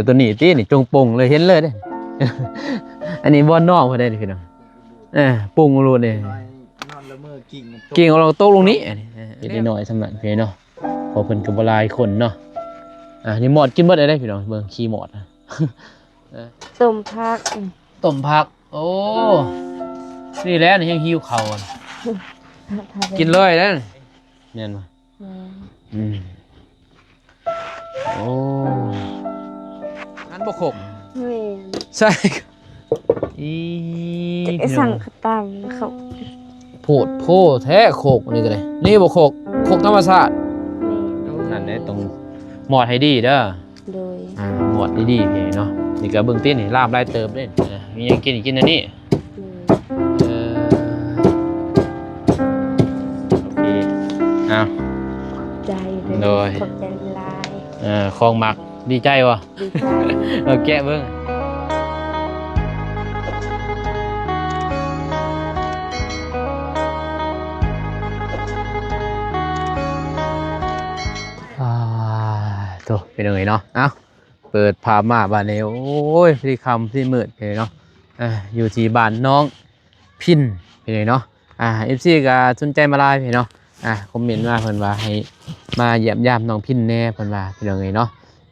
ຕົວນີ້ຕິ ນີ້ ຈົ່ງໂປ່ງເລີຍ ເຫັນເລີຍເດ້. ອັນນີ້ບ່ອນນອນເພິ່ນເດ້ນີ້ ພີ່ນ້ອງ. ເອີ ໂປ່ງໂລດນີ້ ນ້ອຍນອນລະເມີ ກິ່ງ ກິ່ງອອກແລ້ວຕົກລົງນີ້. ອັນນີ້ເຮັດນ້ອຍໆ ສ່ຳນັ້ນພີ່ນ້ອງ. ເພາະເພິ່ນກໍບໍ່ຫຼາຍຄົນເນາະ. ອ່າ ນີ້ມອດກິນເບິດໄດ້ພີ່ນ້ອງ. ເບິ່ງ ຂີ້ມອດ ຕົ້ມຜັກ ຕົ້ມຜັກ. ໂອ້ ນີ້ແຫຼະ ນີ້ແຮງຫິວເຂົ້າ. ກິນເລີຍເດ້ ແມ່ນບໍ່? ແມ່ນ. ອືມ ໂອ້ ອັນບໍ່ຄົກ. ແມ່ນ. ໃສ່ ອີ ຈັກໄດ້ສັ່ງ ພີ່ນ້ອງ ຂະຕຳເຂົ້າ. ໂພດໂພແທ້ ໂຄກນີ້ກໍໄດ້. ນີ້ບໍ່ ໂຄກ ໂຄກທຳມະຊາດ. ແມ່ນ. ນັ້ນແຫຼະ ຕ້ອງມອດໃຫ້ດີເດີ. ໂດຍ ອ່າ ມອດດີໆ ເດ້ເນາະ. ນີ້ກໍເບິ່ງຕິ ນີ້ລາບຫຼາຍເຕີບເດ້. ອ່າ ມີຫຍັງກິນ ກິນອັນນີ້. ໂດຍ ເອີ ໂອເຄ ເອົາ ໃຈເດີ. ໂດຍ ຂອບໃຈຫຼາຍ. ເອີ ຂອງມັກ ດີໃຈບໍ່? ດີໃຈ. ເອົາແກະເບິ່ງ. ອ່າ ໂຕ ເປັນຈັ່ງໃດເນາະ? ເອົ້າ ເປີດພາບມາບາດນີ້ ໂອ້ຍ ພໍດີຄ່ຳພໍດີມືດເດ້ເນາະ. ອ່າ ຢູ່ທີ່ບ້ານໜອງພິນເດ້ເນາະ. ອ່າ ເອັຟຊີກໍສົນໃຈມາຫຼາຍເດ້ເນາະ. ອ່າ ຄອມເມັນມາ ເພິ່ນວ່າໃຫ້ມາຢ້ຽມຢາມນ້ອງພິນແດ່ ເພິ່ນວ່າ ພີ່ນ້ອງເອີຍເນາະ.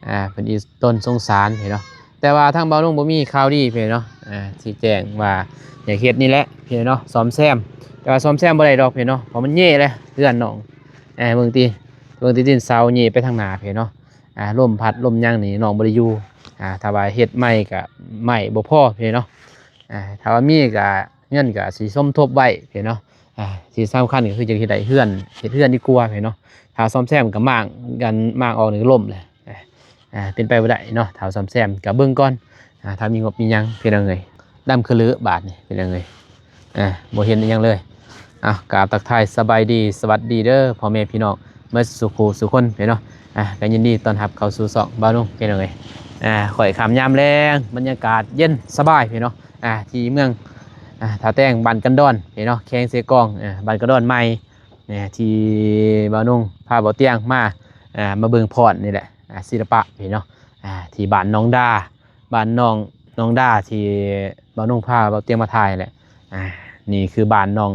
ອ່າ ເພິ່ນອີ່ຕົນສົງສານເດ້ເນາະ. ແຕ່ວ່າທາງບ່າວໜຸ່ງບໍ່ມີຂ່າວດີເດ້ເນາະ. ອ່າ ຊິແຈ້ງວ່າຢາກເຮັດນີ້ແຫຼະເດ້ເນາະ ສ້ອມແຊມ. ແຕ່ວ່າສ້ອມແຊມບໍ່ໄດ້ດອກເດ້ເນາະ ເພາະມັນເຍແຫຼະເຮືອນນ້ອງ. ອ່າ ເບິ່ງຕິ ເບິ່ງຕິ ຕີນເສົາເຍໄປທາງໜ້າເດ້ເນາະ. ອ່າ ລົມພັດລົມຫຍັງນີ້ນ້ອງບໍ່ໄດ້ຢູ່. ອ່າ ຖ້າວ່າເຮັດໃໝ່ກະໄມ້ບໍ່ພໍເດ້ເນາະ. ອ່າ ຖ້າວ່າມີກະເງິນກະຊິສົມທົບໄວ້ເດ້ເນາະ. ອ່າ ທີ່ສຳຄັນກໍຄືຢາກເຮັດໄດ້ເຮືອນ ເຮັດເຮືອນດີກວ່າເດ້ເນາະ. ຖ້າສ້ອມແຊມກະມ້າງກັນ ມ້າງອອກນີ້ກໍລົ້ມແຫຼະ. ອ່າ ເປັນໄປບໍ່ໄດ້ເນາະ. ຖ້າສ້ອມແຊມກະເບິ່ງກ່ອນ. ອ່າ ຖ້າມີງົບມີຫຍັງ ພີ່ນ້ອງເອີຍ. ດຳຄະເລີບາດນີ້ ພີ່ນ້ອງເອີຍ. ອ່າ ບໍ່ເຫັນອີ່ຫຍັງເລີຍ. ເອົາ ກາບທັກທາຍສະບາຍດີ ສະຫວັດດີເດີ ພໍ່ແມ່ພີ່ນ້ອງເບິດສູ່ຄູ່ສູ່ຄົນເນາະ. ອ່າ ກໍຍິນດີຕ້ອນຮັບເຂົ້າສູ່ຊ່ອງບ່າວໜຸ່ງ ພີ່ນ້ອງເອີຍ. ອ່າ ຂ້ອຍຂ້າມຍາມແລງ ບັນຍາກາດເຢັນສະບາຍເນາະ. ອ່າ ທີ່ເມືອງ ອ່າ ທ່າແຕງ ບ້ານກັນດອນເນາະ ແຂວງເຊກອງ. ອ່າ ບ້ານກັນດອນໃໝ່ ທີ່ບ່າວໜຸ່ງພາບ່າວຕຽງມາ ອ່າ ມາເບິ່ງຟ້ອນນີ້ແຫຼະ. ອ່າ ສິລະປະເນາະ. ອ່າ ທີ່ບ້ານໜອງດາ ບ້ານໜອງ ໜອງດາ ທີ່ບ່າວໜຸ່ງພາບ່າວຕຽງມາຖ່າຍແຫຼະ. ອ່າ ນີ້ຄືບ້ານໜອງ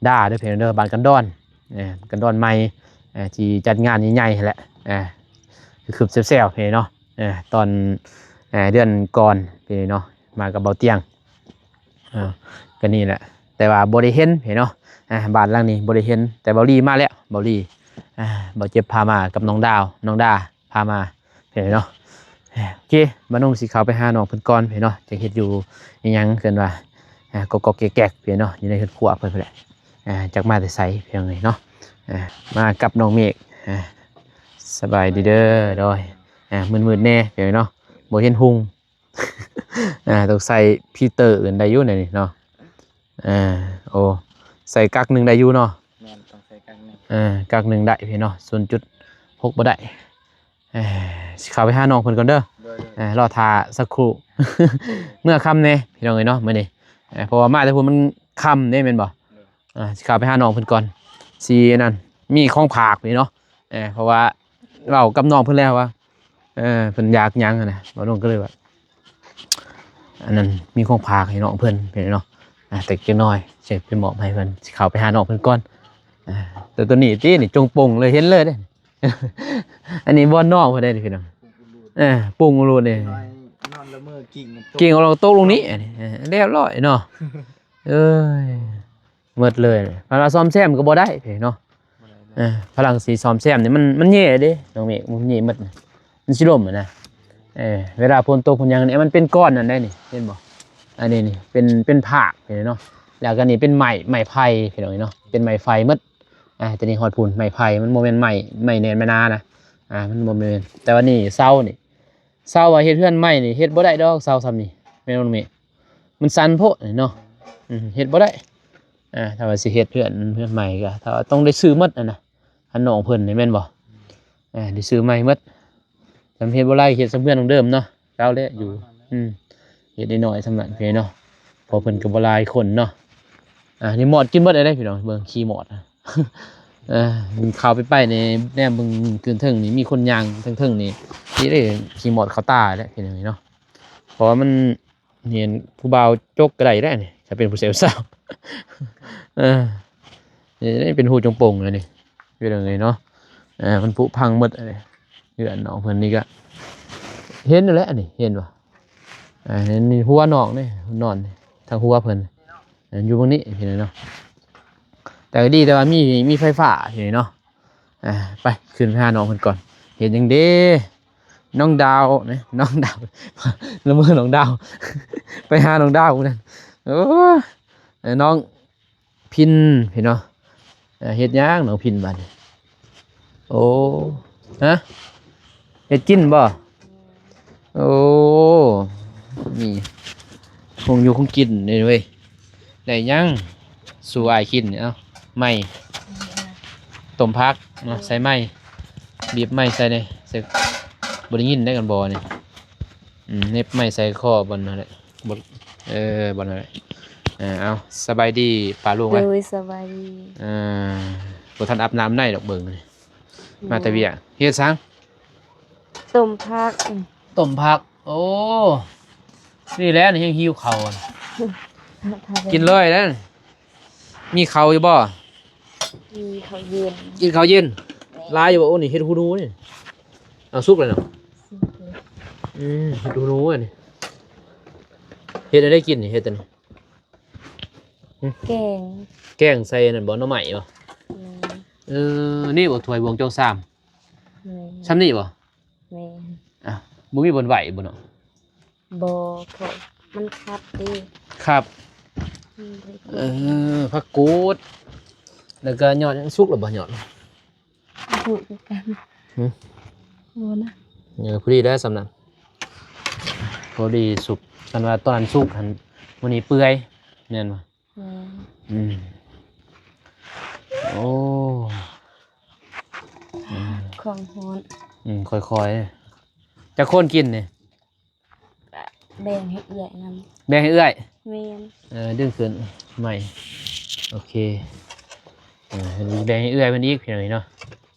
ດາເດີພີ່ນ້ອງເດີ ບ້ານກັນດອນ. ອ່າ ກັນດອນໃໝ່ ອ່າ ທີ່ຈັດງານໃຫຍ່ໆຫັ້ນແຫຼະ. ອ່າ ຄືຄຶບແຊວໆເນາະ. ອ່າ ຕອນ ອ່າ ເດືອນກ່ອນເນາະ ມາກັບບ່າວຕຽງ. ອ່າ ກໍນີ້ແຫຼະ ແຕ່ວ່າບໍ່ໄດ້ເຫັນເນາະ. ອ່າ ບ້ານຫຼັງນີ້ບໍ່ໄດ້ເຫັນ ແຕ່ບ່າວລີມາແລ້ວ ບ່າວລີ ອ່າ ບ່າວເຈັບພາມາກັບນ້ອງດາວ ນ້ອງດາ ພາມາເນາະ. ໂອເຄ ບ່າວໜຸ່ງຊິເຂົ້າໄປຫານ້ອງເພິ່ນກ່ອນເນາະ. ຈັກເຮັດຢູ່ອີ່ຫຍັງເພິ່ນວ່າ ອ່າ ກໍໆແກກໆເນາະ ຢູ່ໃນເຮືອນຄົວເພິ່ນພຸ້ນແຫຼະ. ອ່າ ຈັກມາແຕ່ໃສພີ່ນ້ອງເອີຍເນາະ. ອ່າ ມາກັບນ້ອງເມກ. ອ່າ ສະບາຍດີເດີ. ໂດຍ. ອ່າ ມືດໆແດ່ພີ່ນ້ອງເນາະ ບໍ່ເຫັນຮຸ່ງ. ອ່າ ຕ້ອງໃສ່ຟີເຕີອື່ນໄດ້ຢູ່ໃນນີ້ເນາະ. ອ່າ ໂອ້ ໃສ່ກັກໜຶ່ງໄດ້ຢູ່ເນາະ. ແມ່ນ ຕ້ອງໃສ່ກັກໜຶ່ງ. ເອີ ກັກໜຶ່ງໄດ້ພີ່ນ້ອງ ສູນຈຸດຫົກບໍ່ໄດ້. ເອີ ຊິເຂົ້າໄປຫານ້ອງເພິ່ນກ່ອນເດີ. ໂດຍໆ. ເອີ ລໍຖ້າສັກຄູ່ ເມື່ອຄ່ຳແດ່ພີ່ນ້ອງເອີຍເນາະ ມື້ນີ້. ເອີ ເພາະວ່າມາແຕ່ພຸ້ນມັນຄ່ຳເດ້ແມ່ນບໍ່? ໂດຍ. ອ່າ ຊິເຂົ້າໄປຫານ້ອງເພິ່ນກ່ອນ ຊິອັນນັ້ນ ມີຂອງຝາກນີ້ເນາະ. ເອີ ເພາະວ່າເວົ້າກັບນ້ອງເພິ່ນແລ້ວວ່າ ເອີ ເພິ່ນຢາກຫຍັງຫັ້ນນະ ບ່າວໜຸ່ງກໍເລີຍວ່າ ອັນນັ້ນ ມີຂອງຝາກໃຫ້ນ້ອງເພິ່ນເນາະ. ອ່າ ແຕ່ຈັກໜ້ອຍຊິໄປມອບໃຫ້ເພິ່ນ ຊິເຂົ້າໄປຫານ້ອງເພິ່ນກ່ອນ. ອ່າ ແຕ່ຕົວນີ້ຕິ ນີ້ ຈົ່ງໂປ່ງເລີຍ ເຫັນເລີຍເດ້. ອັນນີ້ບ່ອນນອນເພິ່ນເດ້ນີ້ ພີ່ນ້ອງ. ເອີ ໂປ່ງໂລດນີ້ ນ້ອຍນອນລະເມີ ກິ່ງ ກິ່ງອອກແລ້ວຕົກລົງນີ້. ອັນນີ້ ເອີ ຮຽບຮ້ອຍເນາະ. ເອີຍ ໝົດເລີຍ. ຄັນວ່າສ້ອມແຊມກໍບໍ່ໄດ້ເດ້ເນາະ. ບໍ່ໄດ້ເລີຍ. ເອີ ພະລັງຊິສ້ອມແຊມນີ້ ມັນ ມັນແຍ່ເດ້ນ້ອງເມກ ມັນແຍ່ໝົດນະ ມັນຊິລົ້ມຫັ້ນນະ. ເອີ ເວລາຝົນຕົກ ຝົນຫຍັງນີ້ ມັນເປັນກ້ອນນັ້ນໄດ໋ນີ້ ເຫັນບໍ່? ອັນນີ້ນີ້ ເປັນ ເປັນພາກເດ້ເນາະ. ແລ້ວກໍນີ້ເປັນໄມ້ ໄມ້ໄຜ່ພີ່ນ້ອງເນາະ ເປັນໄມ້ໄຜ່ໝົດ. ອ່າ ແຕ່ນີ້ຮອດພຸ້ນ ໄມ້ໄຜ່ ມັນບໍ່ແມ່ນໄມ້ ໄມ້ແໜ້ນໄມ້ໜານະ. ອ່າ ມັນບໍ່ແມ່ນ. ແຕ່ວ່ານີ້ເສົານີ້ ເສົາວ່າເຮັດເຮືອນໃໝ່ນີ້ ເຮັດບໍ່ໄດ້ດອກ ເສົາສ່ຳນີ້ ແມ່ນບໍ່ນ້ອງເມ? ມັນສັ້ນໂພດເນາະ. ອືມ ເຮັດບໍ່ໄດ້. ອ່າ ຖ້າວ່າຊິເຮັດເຮືອນ ເຮືອນໃໝ່ກໍ ຖ້າວ່າຕ້ອງໄດ້ຊື້ໝົດຫັ້ນນະ ອັນນ້ອງເພິ່ນນີ້ແມ່ນບໍ່? ອ່າ ໄດ້ຊື້ໃໝ່ໝົດ. ສ່ຳເຮັດບໍ່ໄດ້ ເຮັດສ່ຳເຮືອນຂອງເດີມເນາະ. ເຈົ້າແຫຼະຢູ່ ອືມ ເຮັດນ້ອຍໆສ່ຳນັ້ນເນາະ ເພາະເພິ່ນກໍບໍ່ຫຼາຍຄົນເນາະ. ອ່າ ນີ້ມອດກິນເບິດເລີຍເດ້ພີ່ນ້ອງ ເບິ່ງ ຂີ້ມອດ. ເອີ ເຂົ້າໄປ ໄປນີ້ ແນມເບິ່ງເທິງໆນີ້ ມີຄົນຍ່າງເທິງໆນີ້ ຊິໄດ້ຂີ້ມອດເຂົ້າຕາແຫຼະ ເປັນຫຍັງນີ້ເນາະ. ເພາະວ່າມັນ ເຫັນຜູ້ບ່າວຈົກກໍໄດ້ແຫຼະນີ້ ຖ້າເປັນຜູ້ແຊວສາວ. ເອີ ນີ້ເປັນຮູຈົງໂປ່ງແລ້ວນີ້ ເປັນຫຍັງນີ້ເນາະ. ເອີ ມັນຜຸພັງໝົດເດ້ ເຮືອນນ້ອງເພິ່ນນີ້ກະ ເຫັນຢູ່ແຫຼະນີ້ ເຫັນບໍ່? ອ່າ ນີ້ຫົວນ້ອງນີ້ ນອນນີ້ ທາງຫົວເພິ່ນ ເອີ ຢູ່ເບິ່ງນີ້ ເຫັນເນາະ. ແຕ່ກໍດີແຕ່ວ່າມີ ມີໄຟຟ້າຢູ່ນີ້ເນາະ. ອ່າ ໄປ ຂຶ້ນໄປຫານ້ອງເພິ່ນກ່ອນ. ເຮັດຫຍັງເດ້ ນ້ອງດາວນະ ນ້ອງດາວ ລະເມີນ້ອງດາວ ໄປຫານ້ອງດາວນັ້ນ. ໂອ້ຍ ນ້ອງພິນພີ່ນ້ອງ ເຮັດຫຍັງນ້ອງພິນບາດນີ້? ໂອ້ ຮະ ເຮັດກິນບໍ່? ໂອ້ ມີຂອງຢູ່ຂອງກິນເດ້ເວີຍ. ໄດ້ຫຍັງສູ່ອ້າຍກິນ? ເອົາ ໄມ້ ຕົ້ມຜັກເນາະ ໃສ່ໄມ້ ບີບໄມ້ໃສ່ເດ້ ໃສ່ ບໍ່ໄດ້ຍິນໄດ້ກັນບໍ່ນີ້? ອືມ ເໜັບໄມ້ໃສ່ຄໍບ່ອນນັ້ນແຫຼະ ບໍ່ ເອີ ບ່ອນນັ້ນແຫຼະ. ເອີ ເອົາ ສະບາຍດີປ້າລຸງເອີຍ. ໂດຍ ສະບາຍດີ. ເອີ ບໍ່ທັນອາບນ້ຳໃນດອກເບິ່ງນີ້ ມາແຕ່ວຽກ. ເຮັດຫຍັງ? ຕົ້ມຜັກ. ອືມ ຕົ້ມຜັກ. ໂອ້ ນີ້ແຫຼະ ນີ້ແຮງຫິວເຂົ້າ ກິນເລີຍເດີ້. ມີເຂົ້າຢູ່ບໍ່? ມີເຂົ້າເຢັນ. ກິນເຂົ້າເຢັນ. ແມ່ນ. ຫຼາຍຢູ່ບໍ່? ໂອ້ ນີ້ເຫັດຫູໜູນີ້. ເອົາ ສຸກແລ້ວເນາະ? ສຸກແລ້ວ. ອືມ ເຫັດຫູໜູອັນນີ້ ເຮັດແນວໃດກິນນີ້? ເຮັດອັນນີ້ ຫຶ? ແກງ. ແກງໃສ່ອັນນັ້ນບໍ່? ໜໍ່ໄມ້ບໍ່? ແມ່ນ. ເອີ ນີ້ບໍ່ ຖ້ວຍບ່ວງຈອງຊາມ? ແມ່ນ. ຊ່ຳນີ້ບໍ່? ແມ່ນ. ອ່ະ ບໍ່ມີບ່ອນໄຫວ້ບໍ່ເນາະ? ບໍ່ ເພາະມັນຄັບເດ້. ຄັບ. ອືມ ເອີ ຜັກກູດ ແລ້ວກໍຍອດຫຍັງ? ສຸກແລ້ວບໍ່ຍອດ? ບໍ່ຮູ້ຄືກັນ. ຫຶ? ບໍ່ນະ. ເອີ ພໍດີແລ້ວຊ່ຳນັ້ນ ພໍດີສຸກ. ຄັນວ່າຕອນນັ້ນສຸກຫັ້ນ ມື້ນີ້ເປື່ອຍ ແມ່ນບໍ່? ແມ່ນ. ອືມ ໂອ້ ອືມ ຂອງຮ້ອນ. ອືມ ຄ່ອຍໆ. ຈັກຄົນກິນນີ້? ແບ່ງໃຫ້ເອື້ອຍນຳ. ແບ່ງໃຫ້ເອື້ອຍ? ແມ່ນ. ເອີ ດຶງຂຶ້ນໃໝ່. ໂອເຄ ເອີ ແບ່ງໃຫ້ເອື້ອຍເພິ່ນອີກ ພີ່ນ້ອງເນາະ.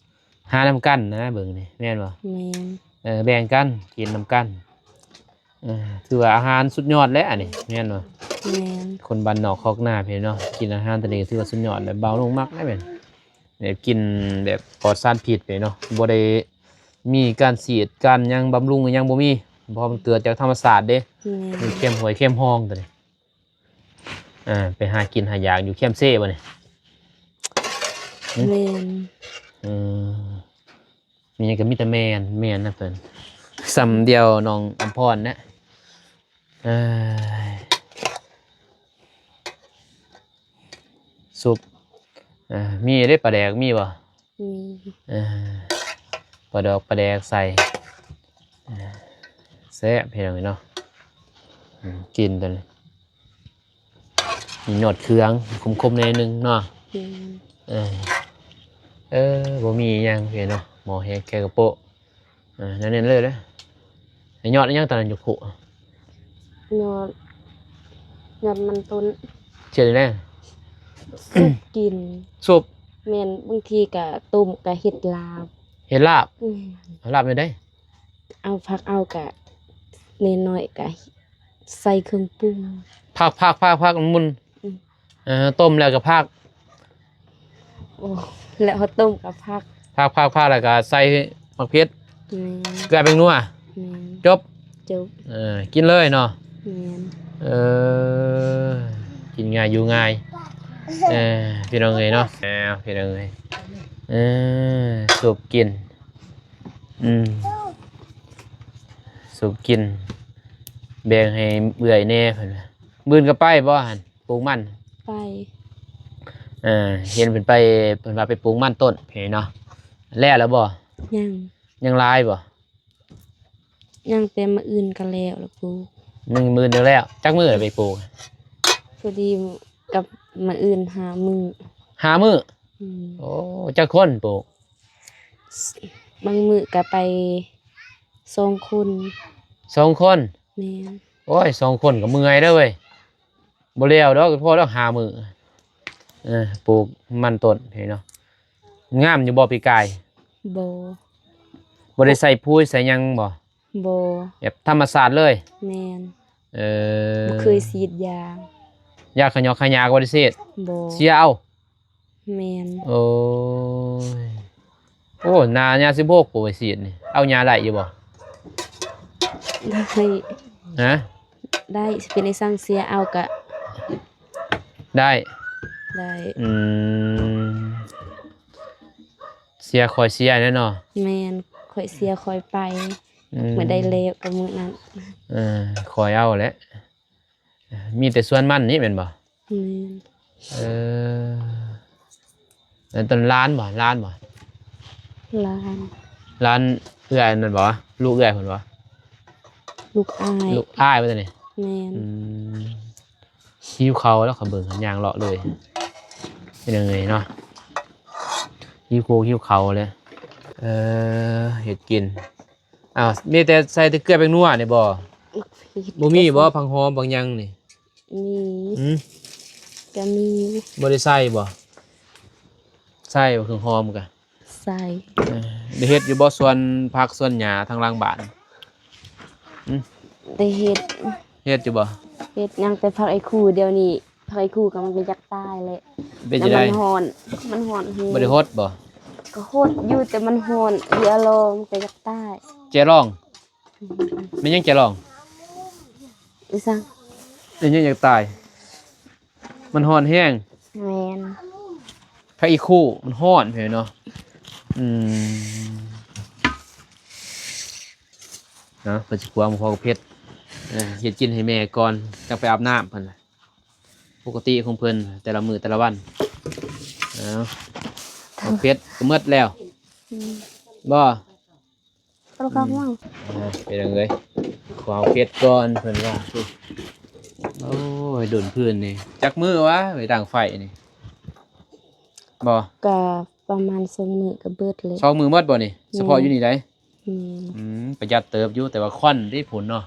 ຫານຳກັນນະ ເບິ່ງນີ້ ແມ່ນບໍ່? ແມ່ນ. ເອີ ແບ່ງກັນກິນນຳກັນ. ເອີ ຖືວ່າອາຫານສຸດຍອດແລ້ວອັນນີ້ ແມ່ນບໍ່? ແມ່ນ. ຄົນບ້ານນອກຄອກນາພີ່ນ້ອງ ກິນອາຫານຕົວນີ້ຖືວ່າສຸດຍອດແລ້ວ. ບ່າວລຸງມັກໄດ໋ ແບບ ແບບກິນແບບປອດສານພິດນີ້ເນາະ ບໍ່ໄດ້ມີການສີດການຫຍັງ ບຳລຸງຫຍັງບໍ່ມີ ເພາະມັນເກີດຈາກທຳມະຊາດເດ້. ແມ່ນ. ຢູ່ແຄມຫ້ວຍແຄມຮ່ອງຕົວນີ້. ອ່າ ໄປຫາກິນຫາຢາກຢູ່ແຄມເຊບໍ່ນີ້? ຫຶ? ແມ່ນ. ເອີ ມີຫຍັງກໍມີແຕ່ແມ່ນ ແມ່ນນະເພິ່ນ. ສ່ຳດຽວນ້ອງອຳພອນນະ. ເອີຍ ຊຸບ ເອີ ມີເດ້ ປາແດກມີບໍ່? ມີ. ເອີ ປາດອກປາແດກໃສ່ ເອີ ແຊບພີ່ນ້ອງເນາະ. ອືມ ກິນຕົວນີ້ ມີຍອດເຄື່ອງ ຂົມໆ ແດ່ໜຶ່ງເນາະ. ແມ່ນ. ເອີ ເອີ ບໍ່ມີຫຍັງພີ່ນ້ອງ ໝໍ້ແຮງແກງກະໂປະ. ເອີ ແນວນັ້ນເລີຍເດ້. ຍອດອີຫຍັງຕອນນັ້ນຢູ່ຄຸ? ຍອດ ຍອດມັນຕົ້ນ. ເຮັດແນວໃດ? ຊຸບກິນ. ຊຸບ? ແມ່ນ. ບາງທີກະຕົ້ມ ກະເຮັດລາບ. ເຮັດລາບ? ແມ່ນ. ລາບແນວໃດ? ເອົາຜັກ ເອົາກະນ້ອຍໆ ກະໃສ່ເຄື່ອງປຸງ. ຜັກໆໆໆ ໝຸ່ນ. ອືມ. ເອີ ຕົ້ມແລ້ວກໍຜັກ. ໂອ້ ແລ້ວເຮົາຕົ້ມກໍຜັກ. ຜັກໆໆ ແລ້ວກໍໃສ່ໝາກເຜັດ. ແມ່ນ. ເກືອແປ້ງນົວ. ແມ່ນ. ຈົບ. ຈົບ. ເອີ ກິນເລີຍເນາະ. ແມ່ນ. ເອີ ກິນງ່າຍຢູ່ງ່າຍ. ເອີ ພີ່ນ້ອງເອີຍເນາະ. ເອີ ພີ່ນ້ອງເອີຍ ເອີ ສຸບກິນ. ອືມ ສຸບກິນ ແບ່ງໃຫ້ເອື້ອຍແດ່ເພິ່ນວ່າ. ມື້ອື່ນກໍໄປບໍ່ຫັ້ນ? ປູກມັນ. ໄປ. ເອີ ເຫັນເພິ່ນໄປ ເພິ່ນວ່າໄປປູກມັນຕົ້ນເນາະ. ແລ້ວແລ້ວບໍ່? ຍັງ. ຍັງຫຼາຍບໍ່? ຍັງ ແຕ່ມື້ອື່ນກໍແລ້ວລະປູກ. ມື້ ມື້ອື່ນແລ້ວ. ຈັກມື້ລະໄປປູກ? ພໍດີກັບມື້ອື່ນຫ້າມື້. ຫ້າມື້? ອືມ. ໂອ້ ຈັກຄົນປູກ? ບາງມື້ກໍໄປສອງຄົນ. ສອງຄົນ? ແມ່ນ. ໂອ້ຍ ສອງຄົນກໍເມື່ອຍເດີເວີຍ. ບໍ່ແລ້ວດອກ ພໍດອກຫ້າມື້. ເອີ ປູກມັນຕົ້ນເນາະ. ງາມຢູ່ບໍ່ປີກາຍ? ບໍ່ ບໍ່ໄດ້ໃສ່ປຸ໋ຍໃສ່ຫຍັງບໍ່? ບໍ່ ແບບທຳມະຊາດເລີຍ? ແມ່ນ ເອີ ບໍ່ເຄີຍສີດຢາ ຢາຂະຫຍອກຂະຫຍາກໍບໍ່ໄດ້ສີດ? ບໍ່ ເສຍເອົາ? ແມ່ນ ໂອ້ຍ ໂອ້ ໜ້າຍາສິບຫົກ ໂອ້ຍ ສີດນີ້ ເອົາຍາໄດ້ຢູ່ບໍ່? ໄດ້ ຮະ? ໄດ້ ຊິເປັນໄດ້ສັ່ງເສຍເອົາກະ ໄດ້ ໄດ້ ອືມ ເສຍຄ່ອຍເສຍແຫຼະເນາະ. ແມ່ນ ຂ້ອຍເສຍຂ້ອຍໄປ ອືມ ມື້ໃດແລ້ວກໍມື້ນັ້ນ. ເອີ ຄ່ອຍເອົາແຫຼະ ມີແຕ່ສວນມັນນີ້ແມ່ນບໍ່? ແມ່ນ ເອີ ແລ້ວຕອນຫຼານບໍ່? ຫຼານບໍ່? ຫຼານ ຫຼານເອື້ອຍນັ້ນບໍ່? ລູກເອື້ອຍເພິ່ນບໍ່? ລູກອ້າຍ ລູກອ້າຍວ່າຊັ້ນນີ້. ແມ່ນ ອືມ ຫິວເຂົ້າແລ້ວ ຂ້ອຍເບິ່ງ ຍ່າງເລາະເລີຍ ເປັນຫຍັງເລີຍເນາະ ຫິວໂຄກຫິວເຂົ້າເລີຍ. ເອີ ເຮັດກິນ ອ້າວ ມີແຕ່ໃສ່ແຕ່ເກືອແປ້ງນົວນີ້ບໍ່? ບໍ່ມີບໍ່ ຜັກຫອມຜັກຫຍັງນີ້? ມີ ຫືມ ກະມີ ບໍ່ໄດ້ໃສ່ບໍ່? ໃສ່ບໍ່ ເຄື່ອງຫອມກະ ໃສ່ ເອີ ໄດ້ເຮັດຢູ່ບໍ່ ສວນຜັກສວນຫຍ້າທາງຫຼັງບ້ານ? ຫືມ ໄດ້ເຮັດ ເຮັດຢູ່ບໍ່? ເຮັດ ຍັງແຕ່ຜັກໄອ້ຄູດຽວນີ້ ຜັກໄອ້ຄູກໍມັນກໍຢາກຕາຍແຫຼະ. ເປັນຈັ່ງໃດ? ມັນຮ້ອນ ມັນຮ້ອນແຮງ. ບໍ່ໄດ້ຫົດບໍ່? ກໍຫົດຢູ່ ແຕ່ມັນຮ້ອນ ຢູ່ອາລອງ ມັນກໍຢາກຕາຍ. ແຈລອງ? ແມ່ນຫຍັງແຈລອງ? ອີ່ສັງ? ແມ່ນຫຍັງຢາກຕາຍ? ມັນຮ້ອນແຮງ. ແມ່ນ ຜັກອີ່ຄູມັນຮ້ອນແທ້ເນາະ. ອືມ ເນາະ ເພິ່ນຊິຂົ້ວໝາກເຜັດ ເອີ ເຮັດກິນໃຫ້ແມ່ກ່ອນ ຈັ່ງໄປອາບນ້ຳເພິ່ນ. ປົກກະຕິຂອງເພິ່ນແຕ່ລະມື້ແຕ່ລະວັນ. ເອົາ ໝາກເຜັດກໍໝົດແລ້ວ ອືມ ບໍ່? ເອົາ ອືມ ເອົາ ເປັນຫຍັງເອີຍ ຂໍເອົາເຜັດກ່ອນເພິ່ນວ່າ. ໂອ້ຍ ດົນພື້ນນີ້ ຈັກມື້ວະ ໄປດັງໄຟນີ້ ບໍ່? ກະປະມານສອງມື້ກໍເບິດແລ້ວ. ສອງມື້ໝົດບໍ່ນີ້? ແມ່ນ ສະເພາະຢູ່ນີ້ໃດ? ແມ່ນ ອືມ ປະຢັດເຕີບຢູ່ ແຕ່ວ່າຄວັນເດ້ ພຸ້ນເນາະ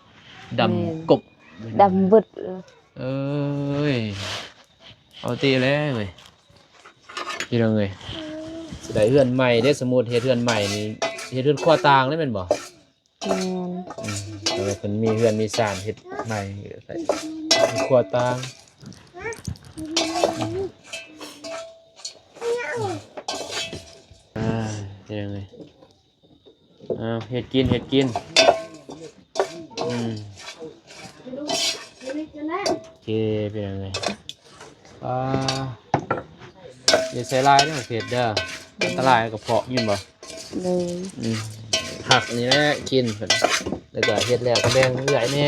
ດຳ ແມ່ນ ກົບ ດຳເບິດ. ເອີຍ ເອົາຕິແລ້ວເວີຍ ພີ່ນ້ອງເອີຍ ຊິໄດ້ເຮືອນໃໝ່ເດ້. ສົມມຸດເຮັດເຮືອນໃໝ່ນີ້ ເຮັດເຮືອນຄົວຕ່າງເດ້ແມ່ນບໍ່? ແມ່ນ ອືມ ແຕ່ວ່າເພິ່ນມີເຮືອນມີຊານເຮັດໃໝ່ ໃສ່ຄົວຕ່າງ. ອ່າ ພີ່ນ້ອງເອີຍ ອ້າວ ເຮັດກິນ ເຮັດກິນ ອືມ ໂອເຄ ເປັນຫຍັງເລີຍ ອ່າ ຢ່າໃສ່ຫຼາຍເດີ ເຜັດເດີ ອັນຕະລາຍກະເພາະ ຍິນບໍ່? ໂດຍ ອືມ ຜັກນີ້ແຫຼະກິນ ແລ້ວກະເຮັດແລ້ວກະແບ່ງເອື້ອຍແດ່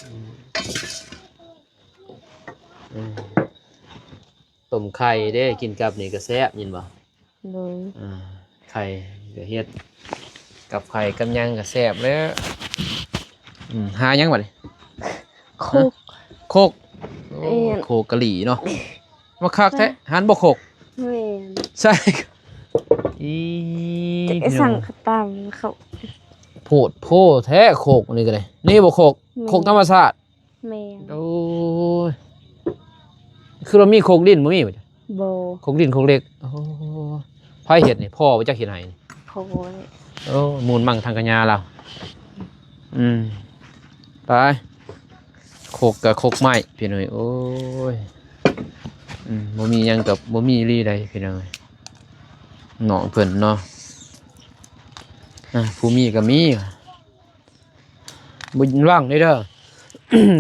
ອືມ ອືມ ຕົ້ມໄຂ່ເດ້ ກິນກັບນີ້ກະແຊບ ຍິນບໍ່? ໂດຍ ອ່າ ໄຂ່ກະເຮັດ ກັບໄຂ່ກັບຫຍັງກະແຊບແລ້ວ. ອືມ ຫາຫຍັງບັດນີ້? ໂຄກ ຮະ? ໂຄກ ໂອ້ ແມ່ນ ໂຄກກະຫຼີເນາະ ມາຄັກແທ້ ຫັ້ນບໍ່ໂຄກ? ແມ່ນ ໃສ່ ອີ ຈັກອີ່ສັງ ພີ່ນ້ອງ ກະຕາມເຂົາ ໂພດໂພແທ້ໂຄກນີ້ກະໄດ້ ນີ້ບໍ່ໂຄກ? ແມ່ນ ໂຄກທຳມະຊາດ. ແມ່ນ ໂອ້ຍ ຄືວ່າມີໂຄກດິນບໍ່ມີບໍ່? ບໍ່ ໂຄກດິນໂຄກເຫຼັກ ໂອ້ ໃຜເຮັດນີ້ ພໍ່ບໍ່ຈັກເຮັດໃຫ້ນີ້? ພໍ່ ໂອ້ ມູນມັງທັງກະຍາລາວ ອືມ ໄປ ໂຄກກະໂຄກໄມ້ພີ່ນ້ອງ ໂອ້ຍ ອືມ ບໍ່ມີຫຍັງກະບໍ່ມີອີ່ຫຼີໃດພີ່ນ້ອງ ນ້ອງເພິ່ນເນາະ ອ່າ ຜູ້ມີກະມີ ບໍ່ລະວັງເດີ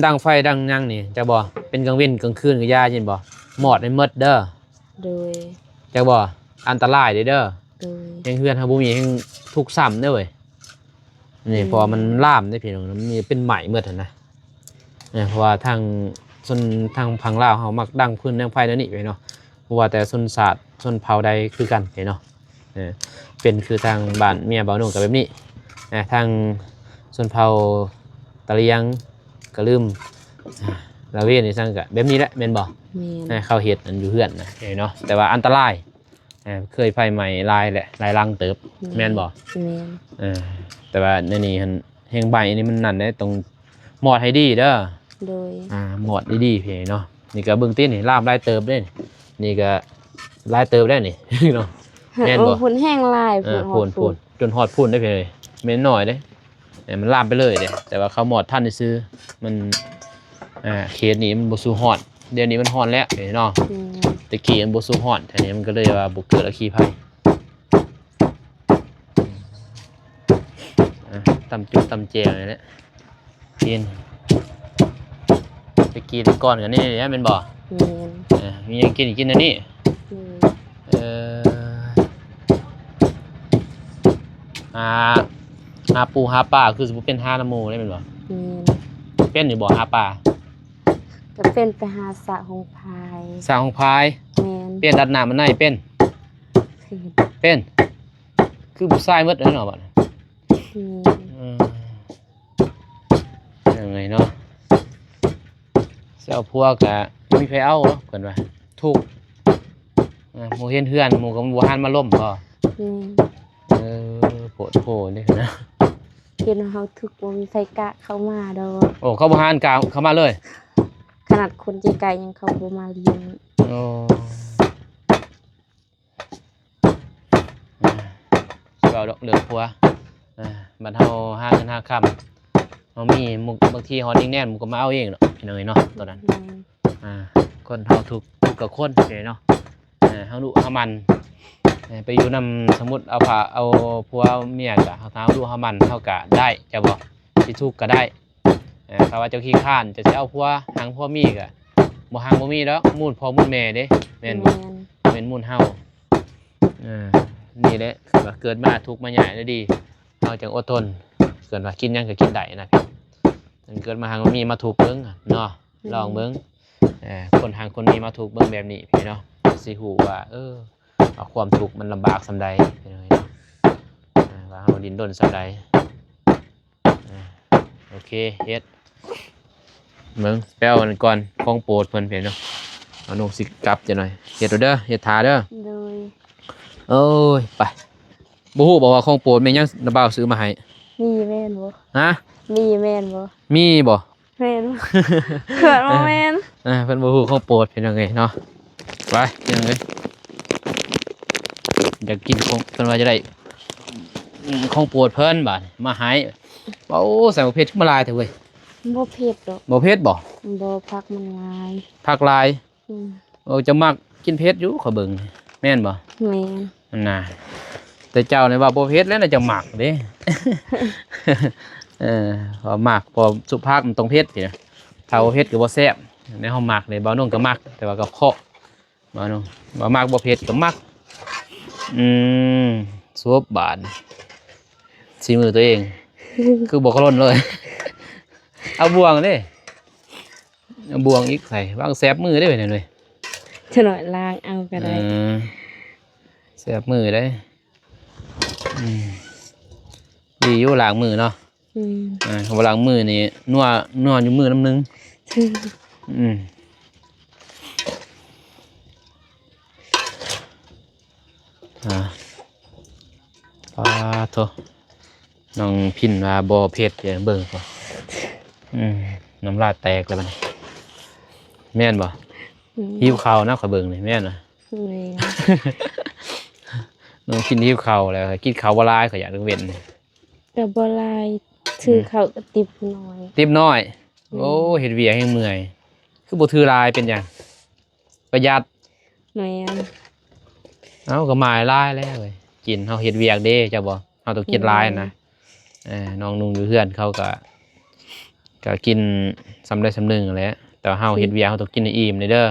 ດັງໄຟດັງຫຍັງນີ້ ຈັກບໍ່ ເປັນກາງເວັນກາງຄືນກະຢ່າ ຍິນບໍ່ ມອດໃຫ້ໝົດເດີ ໂດຍ ຈັກບໍ່ ອັນຕະລາຍເດີ ໂດຍ ແຮງເຮືອນເຮົາບໍ່ມີແຮງທຸກຊ້ຳເດີເວີຍ ນີ້ ອືມ ເພາະວ່າມັນລາມເດ້ພີ່ນ້ອງ ມັນມີເປັນໄໝ້ໝົດຫັ້ນນະ ເພາະວ່າທາງຊົນທາງຝັ່ງລາວເຮົາມັກດັງຟືນດັງໄຟແນວນີ້ເວີຍເນາະ ບໍ່ວ່າແຕ່ຊົນຊາດຊົນເຜົ່າໃດຄືກັນເນາະ. ເອີ ເປັນຄືທາງບ້ານເມຍບ່າວໜຸ່ງກະແບບນີ້ ເອີ ທາງຊົນເຜົ່າຕະຫຼຽງ ກະລຶມ ລາເວນ ອີ່ສັງກະແບບນີ້ແຫຼະ ແມ່ນບໍ່? ແມ່ນ ເອີ ເຂົາເຮັດອັນຢູ່ເຮືອນນະເນາະ ແຕ່ວ່າອັນຕະລາຍ ເອີ ເຄີຍໄຟໄໝ້ຫຼາຍແຫຼະ ຫຼາຍຫຼັງເຕີບ ແມ່ນ ແມ່ນບໍ່? ແມ່ນ ເອີ ແຕ່ວ່າແນວນີ້ຫັ້ນ ແຮງໄໝ້ນີ້ມັນນັ້ນເດ້ ຕ້ອງ ມອດໃຫ້ດີເດີ ໂດຍ ອ່າ ມອດດີໆ ພີ່ເນາະ ນີ້ກະເບິ່ງຕິ ນີ້ລາມຫຼາຍເຕີບເດ້ ນີ້ກະຫຼາຍເຕີບແລ້ວນີ້ເນາະ ແມ່ນບໍ່? ໂອ້ ພຸ້ນແຮງຫຼາຍ ເອີ ພຸ້ນຮອດພຸ້ນ ພຸ້ນ ຈົນຮອດພຸ້ນເດ້ພີ່ນ້ອງເອີຍ ແມ່ນນ້ອຍເດ້ ເອີ ມັນລາມໄປເລີຍເດ້ ແຕ່ວ່າເຂົາມອດທັນຊື່ໆ ມັນ ອ່າ ເຂດນີ້ມັນບໍ່ສູ້ຮ້ອນ ດຽວນີ້ມັນຮ້ອນແລ້ວເນາະ ອືມ ແຕ່ກີ້ມັນບໍ່ສູ້ຮ້ອນ ແຖວນີ້ມັນກໍເລີຍວ່າບໍ່ເກີດອັກຄີໄພ ອ່າ ຕຳຈຸ້ມຕຳແຈ່ວນີ້ແຫຼະ ກິນ ແຕ່ກີ້ແຕ່ກ່ອນກໍນີ້ແຫຼະແມ່ນບໍ່? ແມ່ນ ເອີ ມີຫຍັງກິນ ກິນອັນນີ້ ອືມ ເອີ ຫາ ຫາປູຫາປາ ຄືຊິບໍ່ເປັນຫານຳໝູ່ເດ້ແມ່ນບໍ່? ແມ່ນ ເປັນຢູ່ບໍ່ຫາປາ? ກໍເປັນ ໄປຫາສະຫົງພາຍ ສະຫົງພາຍ ແມ່ນ ເປັນ ດັດນ້ຳອັນໃນເປັນ ເປັນ ເປັນ ຄືຜູ້ຊາຍໝົດເລີຍເນາະບັດນີ້ ແມ່ນ ອືມ ຍັງໄງເນາະ ຊິເອົາຜົວກະບໍ່ມີໃຜເອົາເນາະ ເພິ່ນວ່າທຸກ ເອີ ໝູ່ເຫັນເຮືອນ ໝູ່ກໍບໍ່ຫັນມາລົມບໍ? ແມ່ນ ເອີ ໂພດໂພເດ້ນະ ເຫັນວ່າເຮົາທຸກບໍ່ມີໃຜກ້າເຂົ້າມາດອກ ໂອ້ ເຂົາບໍ່ຫັນກ້າເຂົ້າມາເລີຍ ຂະໜາດຄົນໃກ້ໆຍັງເຂົາບໍ່ມາຫຼິ້ນ ໂອ້ ອ່າ ເວົ້າດອກເລື່ອງຜົວ ອ່າ ບັດເຮົາຫາເງິນຫາຄຳ ເຮົາມີ ໝູ່ ບາງທີຮອດອີກແນວ ໝູ່ກໍມາເອົາເອງດອກ ພີ່ນ້ອງເອີຍເນາະ ຕອນນັ້ນ ແມ່ນ ອ່າ ຄົນເຮົາທຸກ ທຸກກັບຄົນເດ້ເນາະ ເອີ ເຮົາດຸເຮົາໝັ່ນ ເອີ ໄປຢູ່ນຳ ສົມມຸດເອົາພະ ເອົາຜົວເອົາເມຍກະ ເຮົາ ເຮົາດຸເຮົາໝັ່ນ ເຮົາກະໄດ້ ເຈົ້າບໍ່ ຊິທຸກກະໄດ້ ເອີ ຖ້າວ່າເຈົ້າຂີ້ຄ້ານ ເຈົ້າຊິເອົາຜົວ ຫາຜົວມີກະບໍ່ຫາບໍ່ມີດອກ ມູນພໍ່ມູນແມ່ເດ້ ແມ່ນບໍ່? ແມ່ນ ແມ່ນມູນເຮົາ ເອີ ນີ້ແຫຼະ ເກີດມາທຸກມາຍາກແລ້ວດີ ເຮົາຈັ່ງອົດທົນ ເກີດວ່າກິນຫຍັງກໍກິນໄດ້ນະ ເກີດມາຫາບໍ່ມີ ມາທຸກເບິ່ງເນາະ ແມ່ນ ລອງເບິ່ງ ເອີ ຄົນຫາຄົນມີມາທຸກເບິ່ງແບບນີ້ພີ່ເນາະ ຊິຮູ້ວ່າ ເອີ ວ່າຄວາມທຸກມັນລຳບາກສ່ຳໃດ ເອີ ວ່າເຮົາດິ້ນລົນສ່ຳໃດ ອ່າ ໂອເຄ ເຮັດ ເບິ່ງ ແປວນັ້ນກ່ອນ ຂອງໂປດເພິ່ນເປັນເນາະ ເອົາໜຸ່ງຊິກັບຈັກໜ່ອຍ ເຮັດເດີ ເຮັດຖ້າເດີ ໂດຍ ໂອ້ຍ ໄປ ບໍ່ຮູ້ບໍ່ວ່າຂອງໂປດແມ່ນຫຍັງ ນ້າບ່າວຊື້ມາໃຫ້ ມີແມ່ນບໍ່? ຮະ? ມີແມ່ນບໍ່? ມີບໍ່? ແມ່ນ ເພິ່ນບໍ່ແມ່ນ ເອີ ເພິ່ນບໍ່ຮູ້ຂອງໂປດ ພີ່ນ້ອງເອີຍເນາະ ໄປ ພີ່ນ້ອງເອີຍ ຢາກກິນຂອງ ເພິ່ນວ່າຈະໄດ້ ອືມ ຂອງໂປດເພິ່ນບາດນີ້ ມາໃຫ້ ໂອ້ ໃສ່ໝາກເຜັດຄືມາຫຼາຍແທ້ເວີຍ ບໍ່ເຜັດດອກ ບໍ່ເຜັດບໍ່? ບໍ່ ຜັກມັນຫຼາຍ ຜັກຫຼາຍ ອືມ ໂອ້ ເຈົ້າມັກກິນເຜັດຢູ່ ຂ້ອຍເບິ່ງ ແມ່ນບໍ່? ແມ່ນ ຫັ້ນນະ ແຕ່ເຈົ້ານີ້ວ່າບໍ່ເຜັດແລ້ວນະ ເຈົ້າມັກເດ້ ເອີ ເພາະມັກ ເພາະຊຸບຜັກມັນຕ້ອງເຜັດ ຊີ້ນະ ຖ້າບໍ່ເຜັດກໍບໍ່ແຊບ ແນວເຮົາມັກເດ້ ບ່າວນົງກໍມັກ ແຕ່ວ່າກໍເຄາະ ບ່າວນົງ ວ່າມັກບໍ່ເຜັດກໍມັກ ອືມ ສຸບບາດ ສີມືຕົວເອງ ຄືບໍ່ກະຫຼົ່ນເລີຍ ເອົາບ່ວງເດ້ ເອົາບ່ວງອີກໃສ່ ວາງແສບມືເດ້ເວີຍ ຈັກໜ້ອຍລ້າງເອົາກໍໄດ້ ເອີ ແສບມືເດ້ ອືມ ດີຢູ່ລ້າງມືເນາະ ອືມ ອ່າ ຄັນບໍ່ລ້າງມືນີ້ນົວ ນົວຢູ່ມືນຳໜຶ່ງ ອືມ ອ່າ ປາໂທ ນ້ອງພິນວ່າບໍ່ເຜັດ ເບິ່ງ ອືມ ນ້ຳລາຍແຕກແລ້ວບັດນີ້ ແມ່ນບໍ່? ອືມ ຫິວເຂົ້ານະ ຂ້ອຍເບິ່ງນີ້ ແມ່ນບໍ່? ແມ່ນ ນ້ອງພິນຫິວເຂົ້າແລ້ວ ກິນເຂົ້າບໍ່ຫຼາຍ ຂ້ອຍຢາກເວັນ ກໍບໍ່ຫຼາຍ ຖືເຂົ້າກໍຕິບໜ້ອຍ ຕິບໜ້ອຍ ອືມ ໂອ້ ເຮັດວຽກແຮງເມື່ອຍ ຄືບໍ່ຖືຫຼາຍ ເປັນຫຍັງ? ປະຢັດ ແມ່ນ ເອົ້າ ກໍໝາຍຫຼາຍແລ້ວເວີຍ ກິນ ເຮົາເຮັດວຽກເດ້ ເຈົ້າບໍ່ ເຮົາຕ້ອງກິນຫຼາຍນະ ແມ່ນ ເອີ ນ້ອງນຸ່ງຢູ່ເຮືອນເຂົາກໍ ກໍກິນສ່ຳໃດສ່ຳໜຶ່ງຫັ້ນແຫຼະ ແຕ່ວ່າເຮົາເຮັດວຽກ ເຮົາຕ້ອງກິນໃຫ້ອີ່ມເດີ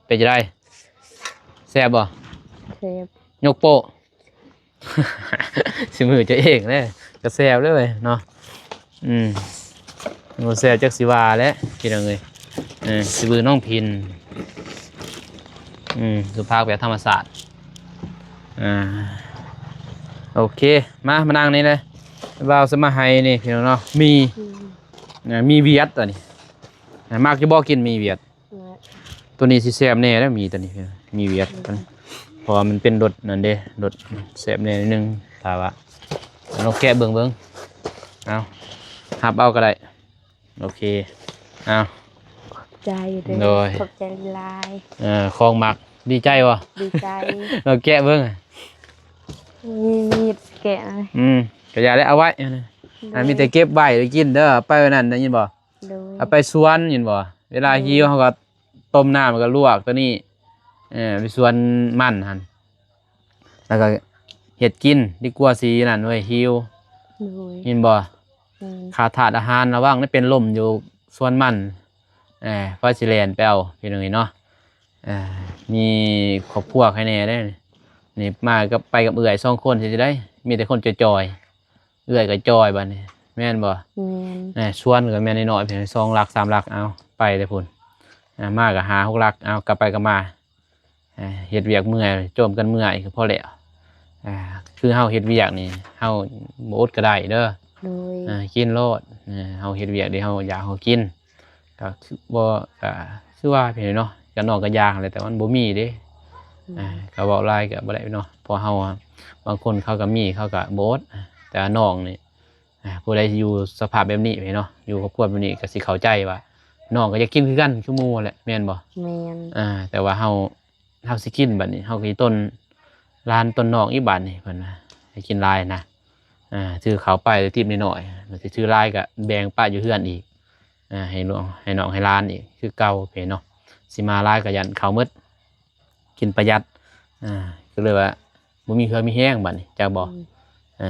ເປັນຈັ່ງໃດ ແຊບບໍ່? ແຊບ ຍົກໂປ້ ຊິມືເຈົ້າເອງເດ້ ກະແຊບເລີຍເນາະ ອືມ ບໍ່ແຊບຈັກຊິວ່າແຫຼະ ພີ່ນ້ອງເອີຍ ເອີ ຊິມືນ້ອງພິນ ອືມ ສຸພາບແບບທຳມະຊາດ ອ່າ ໂອເຄ ມາ ມານັ່ງນີ້ເລີຍ ບ່າວຊິມາໃຫ້ນີ້ ພີ່ນ້ອງເນາະ ໝີ່ ອືມ ອ່າ ໝີ່ຫວຽດ ອັນນີ້ ອ່າ ມັກຢູ່ບໍ່ ກິນໝີ່ຫວຽດ? ຕົວນີ້ຊິແຊບແດ່ເດ້ ໝີ່ຕົວນີ້ ໝີ່ຫວຽດ ອືມ ເພາະວ່າມັນເປັນລົດນັ້ນເດ້ ລົດແຊບແດ່ໜ້ອຍໜຶ່ງ ຖ້າວ່າ ລອງແກະເບິ່ງເບິ່ງ ເອົາ ຮັບເອົາກໍໄດ້ ໂອເຄ ເອົາ ຂອບໃຈເດີ ໂດຍ ຂອບໃຈຫຼາຍ ເອີ ຂອງມັກ ດີໃຈບໍ່? ດີໃຈ ລອງແກະເບິ່ງ ມີມີດແກະ ອືມ ກໍຢ່າໄດ້ເອົາໄວ້ອັນນີ້ ໂດຍ ອ່າ ມີແຕ່ເກັບໄວ້ໄດ້ກິນເດີ ໄປນັ້ນໄດ້ຍິນບໍ່ ໂດຍ ເອົາໄປສວນຍິນບໍ່ ເວລາ ໂດຍ ຫິວເຮົາກໍຕົ້ມນ້ຳ ແລ້ວກໍລວກຕົວນີ້ ເອີ ໄປສວນມັນຫັ້ນ ແລ້ວກໍເຮັດກິນ ດີກວ່າຊິນັ້ນເວີຍ ຫິວ ໂດຍ ຍິນບໍ່ ອືມ ຂາດທາດອາຫານ ລະວັງໄດ້ເປັນລົມຢູ່ສວນມັນ ເອີ ພາຊິແລ່ນໄປເອົາ ພີ່ນ້ອງເອີຍເນາະ ເອີ ມີຄອບຄົວໃຄແດ່ເດ້ ນີ້ມາກັບ ໄປກັບເອື້ອຍສອງຄົນຊິໄດ້ ມີແຕ່ຄົນຈ່ອຍໆ ເອື້ອຍກໍຈ່ອຍບາດນີ້ ແມ່ນບໍ່ ແມ່ນ ເອີ ສວນກໍແມ່ນນ້ອຍໆ ສອງຫຼັກສາມຫຼັກ ເອົາ ໄປແຕ່ພຸ້ນ ອ່າ ມາກໍຫ້າຫົກຫຼັກ ເອົາ ກັບໄປກັບມາ ອ່າ ເຮັດວຽກເມື່ອຍ ໂຈມກັນເມື່ອຍກໍພໍແລ້ວ ອ່າ ຄືເຮົາເຮັດວຽກນີ້ ເຮົາບໍ່ອົດກໍໄດ້ເດີ ໂດຍ ອ່າ ກິນໂລດ ເຮົາເຮັດວຽກເດ ເຮົາຢາກເຮົາກິນ ກໍຄືບໍ່ ກໍຄືວ່າເປັນເນາະ ກໍນ້ອງກໍຢາກຫັ້ນແຫຼະ ແຕ່ມັນບໍ່ມີເດ້ ອືມ ອ່າ ກໍເວົ້າຫຼາຍກໍບໍ່ໄດ້ເນາະ ເພາະເຮົາ ບາງຄົນເຂົາກໍມີ ເຂົາກໍບໍ່ອົດ ແຕ່ວ່ານ້ອງນີ້ ອ່າ ຜູ້ໃດຢູ່ສະພາບແບບນີ້ເນາະ ຢູ່ຄອບຄົວແບບນີ້ກໍຊິເຂົ້າໃຈວ່າ ນ້ອງກໍຢາກກິນຄືກັນຄືໝູ່ແຫຼະ ແມ່ນບໍ່ ແມ່ນ ອ່າ ແຕ່ວ່າເຮົາ ເຮົາຊິກິນບາດນີ້ ເຮົາກໍຊິຕົ້ນຫຼານຕົ້ນນ້ອງອີກບາດນີ້ ເພິ່ນວ່າໃຫ້ກິນຫຼາຍນະ ອ່າ ຖືເຂົ້າໄປຕິບໜ້ອຍໆ ມັນຊິຖືຫຼາຍກໍແບ່ງປະຢູ່ເຮືອນອີກ ອ່າ ໃຫ້ນ້ອງ ໃຫ້ນ້ອງໃຫ້ຫຼານອີກຄືເກົ່າເນາະ ຊິມາຫຼາຍກໍຢ້ານເຂົ້າໝົດ ກິນປະຢັດ ອ່າ ກໍເລີຍວ່າ ບໍ່ມີເຫື່ອມີແຮງບາດນີ້ ຈັກບໍ່ ອືມ ເອີ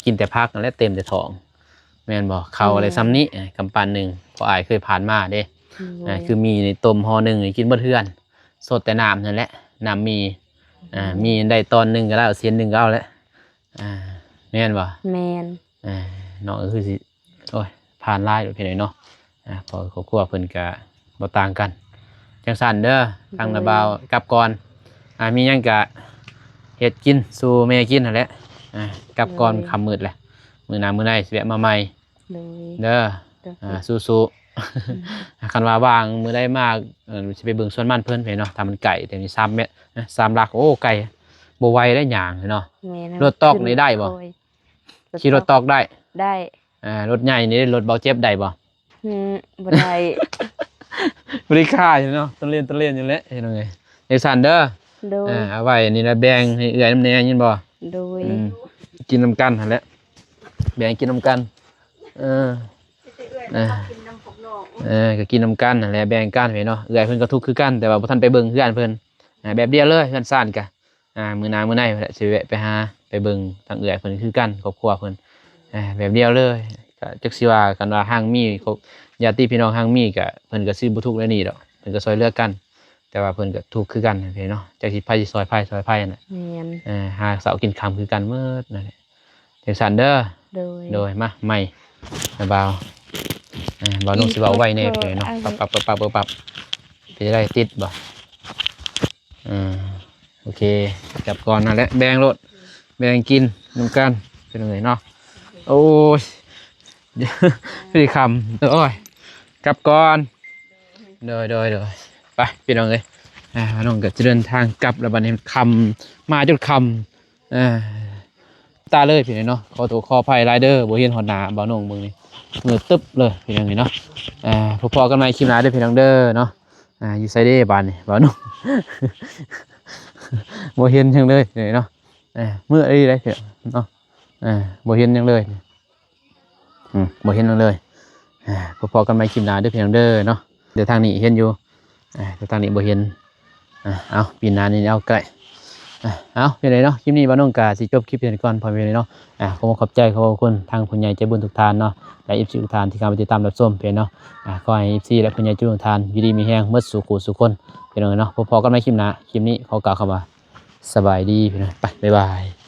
ກິນແຕ່ຜັກຫັ້ນແຫຼະ ເຕັມແຕ່ທ້ອງ ແມ່ນບໍ່ ເຂົ້າ ແມ່ນ ໄດ້ຊ່ຳນີ້ ເອີ ກຳປັ້ນໜຶ່ງ ເພາະອ້າຍເຄີຍຜ່ານມາເດ້ ໂດຍ ເອີ ຄືມີນີ້ຕົ້ມຫໍ່ໜຶ່ງນີ້ກິນເບິດເຮືອນ ສົດແຕ່ນ້ຳຫັ້ນແຫຼະ ນ້ຳໝີ່ ອ່າ ອືມ ມີໄດ້ຕອນໜຶ່ງກໍໄດ້ ເອົາເສັ້ນໜຶ່ງກໍເອົາແຫຼະ ອ່າ ແມ່ນບໍ່ ແມ່ນ ອ່າ ນ້ອງກໍຄືຊິ ໂອ້ຍ ຜ່ານຫຼາຍໂລດພີ່ນ້ອງເນາະ ອ່າ ເພາະຄອບຄົວເພິ່ນກະບໍ່ຕ່າງກັນ ຈັ່ງຊັ້ນເດີ ທາງນ້າບ່າວກັບກ່ອນ ອ່າ ມີຫຍັງກະເຮັດກິນສູ່ແມ່ກິນຫັ້ນແຫຼະ ອ່າ ກັບກ່ອນ ໂດຍ ຄ່ຳມືດແຫຼະ ມື້ໜ້າມື້ໃນຊິແວະມາໃໝ່ ໂດຍ ເດີ ໂດຍ ອ່າ ສູ້ໆ ອືມ ຄັນວ່າວ່າງມື້ໃດມາ ເອີ ຊິໄປເບິ່ງສວນມັນເພິ່ນເນາະ ຖ້າມັນໃກ້ ແຕ່ນີ້ສາມແມັດ ສາມຫຼັກ ໂອ້ ໄກ ບໍ່ໄຫວເດ້ຍ່າງເນາະ ແມ່ນ ລົດຕອກນີ້ໄດ້ບໍ່? ໂອ້ຍ ຂີ່ລົດຕອກໄດ້ ໄດ້ ອ່າ ລົດໃຫຍ່ນີ້ ລົດເບົາເຈັບໄດ້ບໍ່? ອືມ ບໍ່ໄດ້ ບໍລິຄ່າຢູ່ເນາະ ຕະເລນຕະເລນຢູ່ແຫຼະ ພີ່ນ້ອງເອີຍ ຈັ່ງຊັ້ນເດີ ໂດຍ ອ່າ ເອົາໄວ້ນີ້ລະ ແບ່ງໃຫ້ເອື້ອຍນຳແດ່ ຍິນບໍ່? ໂດຍ ອືມ ກິນນຳກັນຫັ້ນແຫຼະ ແບ່ງກິນນຳກັນ ເອີ ເອີ ເອີ ກໍກິນນຳກັນຫັ້ນແຫຼະ ແບ່ງກັນເນາະ ເອື້ອຍເພິ່ນກໍທຸກຄືກັນ ແຕ່ວ່າບໍ່ທັນໄປເບິ່ງເຮືອນເພິ່ນ ອ່າ ແບບດຽວເລີຍ ເຮືອນຊານກະ ອ່າ ມື້ໜ້າມື້ໃນພຸ້ນແຫຼະ ຊິແວະໄປຫາ ໄປເບິ່ງທາງເອື້ອຍເພິ່ນຄືກັນ ຄອບຄົວເພິ່ນ ເອີ ແບບດຽວເລີຍ ກະຈັກຊິວ່າ ຄັນວ່າຮັ່ງມີ ຍາດຕິພີ່ນ້ອງຮັ່ງມີກະ ເພິ່ນກະຊິບໍ່ທຸກແນວນີ້ດອກ ເພິ່ນກະຊ່ອຍເຫຼືອກັນ ແຕ່ວ່າເພິ່ນກະທຸກຄືກັນເນາະ ຈັກຊິໃຜຊິຊ່ອຍໃຜ ຊ່ອຍໃຜຫັ້ນແຫຼະ ແມ່ນ ເອີ ຫາເຊົ້າກິນຄ່ຳຄືກັນໝົດນັ້ນແຫຼະ ຈັ່ງຊັ້ນເດີ ໂດຍ ໂດຍ ມາໃໝ່ ບ່າວ ເອີ ບ່າວນຸ່ງຊິເວົ້າໄວແດ່ເນາະ ປັບໆໆໆ ເປັນຈັ່ງໃດ ຕິດບໍ່? ອ່າ ໂອເຄ ກັບກ່ອນນັ້ນແຫຼະ ແບ່ງໂລດ ແບ່ງກິນນຳກັນ ພີ່ນ້ອງເອີຍເນາະ ໂອ້ຍ ພໍດີຄ່ຳ ໂອ້ຍ ກັບກ່ອນ ໂດຍ ໂດຍ ໂດຍ ໄປ ພີ່ນ້ອງເອີຍ ອ່າ ນ້ອງກໍຈະເດີນທາງກັບແລ້ວ ບັດນີ້ຄ່ຳ ມາຈົນຄ່ຳ ອ່າ ຕາເລີຍພີ່ນ້ອງເນາະ ຂໍໂທດຂໍອະໄພຫຼາຍເດີ ບໍ່ເຫັນຮອດໜ້າບ່າວນົງເບິ່ງນີ້ ມືດຕຶບເລີຍພີ່ນ້ອງເອີຍເນາະ ອ່າ ພໍ້ກັນໃໝ່ຄລິບໜ້າເດີພີ່ນ້ອງເດີເນາະ ອ່າ ຢູ່ໃສເດບາດນີ້ບ່າວນົງ ບໍ່ເຫັນຫຍັງເລີຍເນາະ ເອີ ມືດອີ່ຫຼີເດເນາະ ເອີ ບໍ່ເຫັນຫຍັງເລີຍ ອືມ ບໍ່ເຫັນຫຍັງເລີຍ ອ່າ ພໍ້ກັນໃໝ່ຄລິບໜ້າເດີພີ່ນ້ອງເດີເນາະ ແຕ່ທາງນີ້ເຫັນຢູ່ ອ່າ ແຕ່ທາງນີ້ບໍ່ເຫັນ ອ່າ ເອົາ ປີໜ້ານີ້ເອົາກໍໄດ້ ອ່າ ເອົາ ຈັ່ງໃດເນາະ ຄລິບນີ້ບ່າວນົງກໍຊິຈົບຄລິບເປັນກ່ອນ ພໍ່ແມ່ພີ່ນ້ອງເນາະ ອ່າ ຂໍຂອບໃຈ ຂອບຄຸນທາງຜູ້ໃຫຍ່ໃຈບຸນທຸກທ່ານເນາະ ແລະ ເອັຟຊີ ທຸກທ່ານທີ່ເຂົ້າມາຕິດຕາມຮັບຊົມພີ່ນ້ອງເນາະ ອ່າ ຂໍໃຫ້ ເອັຟຊີ ແລະ ຜູ້ໃຫຍ່ໃຈບຸນທຸກທ່ານ ຢູ່ດີມີແຮງໝົດສູ່ຄູ່ສູ່ຄົນ ພີ່ນ້ອງເນາະ ພໍ້ກັນໃໝ່ຄລິບໜ້າ ຄລິບນີ້ຂໍກ່າວຄຳວ່າ ສະບາຍດີພີ່ນ້ອງ ໄປ ບາຍບາຍ.